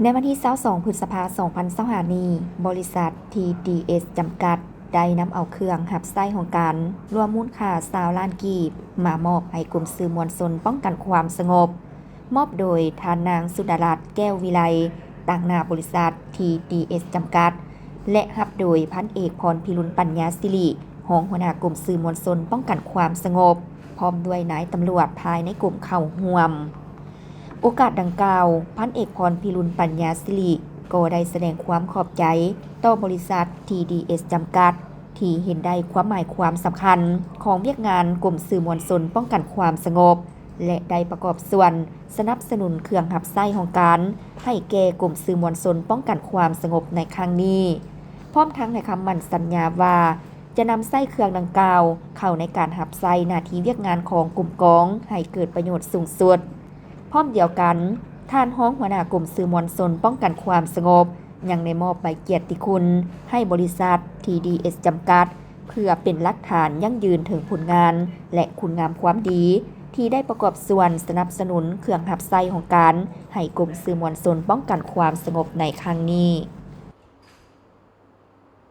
ໃນວັນທີຊາວສອງ ພຶດສະພາ ສອງພັນຊາວຫ້ານີ້, ບໍລິສັດ ທີດີເອສ ຈຳກັດ ໄດ້ນຳເອົາເຄື່ອງຮັບໃຊ້ຫ້ອງການ ລວມມູນຄ່າຊາວລ້ານກີບ ມາມອບໃຫ້ກົມສື່ມວນຊົນປ້ອງກັນຄວາມສະຫງົບ, ມອບໂດຍທ່ານນາງ ສຸດາລັດ ແກ້ວວິໄລ ຕາງໜ້າບໍລິສັດ ທີດີເອສ ຈຳກັດ ແລະ ຮັບໂດຍພັນເອກ ພອນພິລຸນ ປັນຍາສິລິ ຮອງຫົວໜ້າກົມສື່ມວນຊົນປ້ອງກັນຄວາມສະຫງົບ ພ້ອມດ້ວຍນາຍຕຳຫຼວດພາຍໃນກົມເຂົ້າຮ່ວມ. ໂອກາດດັ່ງກ່າວ, ພັນເອກ ພອນພິລຸນ ປັນຍາສິລິ ກໍໄດ້ສະແດງຄວາມຂອບໃຈຕໍ່ບໍລິສັດ ທີດີເອສ ຈຳກັດ ທີ່ເຫັນໄດ້ຄວາມໝາຍຄວາມສຳຄັນຂອງວຽກງານກົມສື່ມວນຊົນປ້ອງກັນຄວາມສະຫງົບ ແລະ ໄດ້ປະກອບສ່ວນສະໜັບສະໜູນເຄື່ອງຮັບໃຊ້ຫ້ອງການໃຫ້ແກ່ກົມສື່ມວນຊົນປ້ອງກັນຄວາມສະຫງົບໃນຄັ້ງນີ້, ພ້ອມທັງໃຫ້ຄຳໝັ້ນສັນຍາວ່າ ຈະນຳໃຊ້ເຄື່ອງດັ່ງກ່າວເຂົ້າໃນການຮັບໃຊ້ໜ້າທີ່ວຽກງານຂອງກົມກອງໃຫ້ເກີດປະໂຫຍດສູງສຸດ. ພ້ອມດຽວກັນ, ທ່ານຮອງຫົວໜ້າກົມສື່ມວນຊົນປ້ອງກັນຄວາມສະຫງົບ ຍັງໄດ້ມອບໃບກຽດຕິຄຸນໃຫ້ບໍລິສັດ ທີດີເອສ ຈຳກັດ ເພື່ອເປັນຫຼັກຖານຢັ້ງຢືນເຖິງຜົນງານ ແລະ ຄຸນງາມຄວາມດີ ທີ່ໄດ້ປະກອບສ່ວນສະໜັບສະໜູນເຄື່ອງຮັບໃຊ້ຫ້ອງການໃຫ້ກົມສື່ມວນຊົນປ້ອງກັນຄວາມສະຫງົບໃນຄັ້ງນີ້.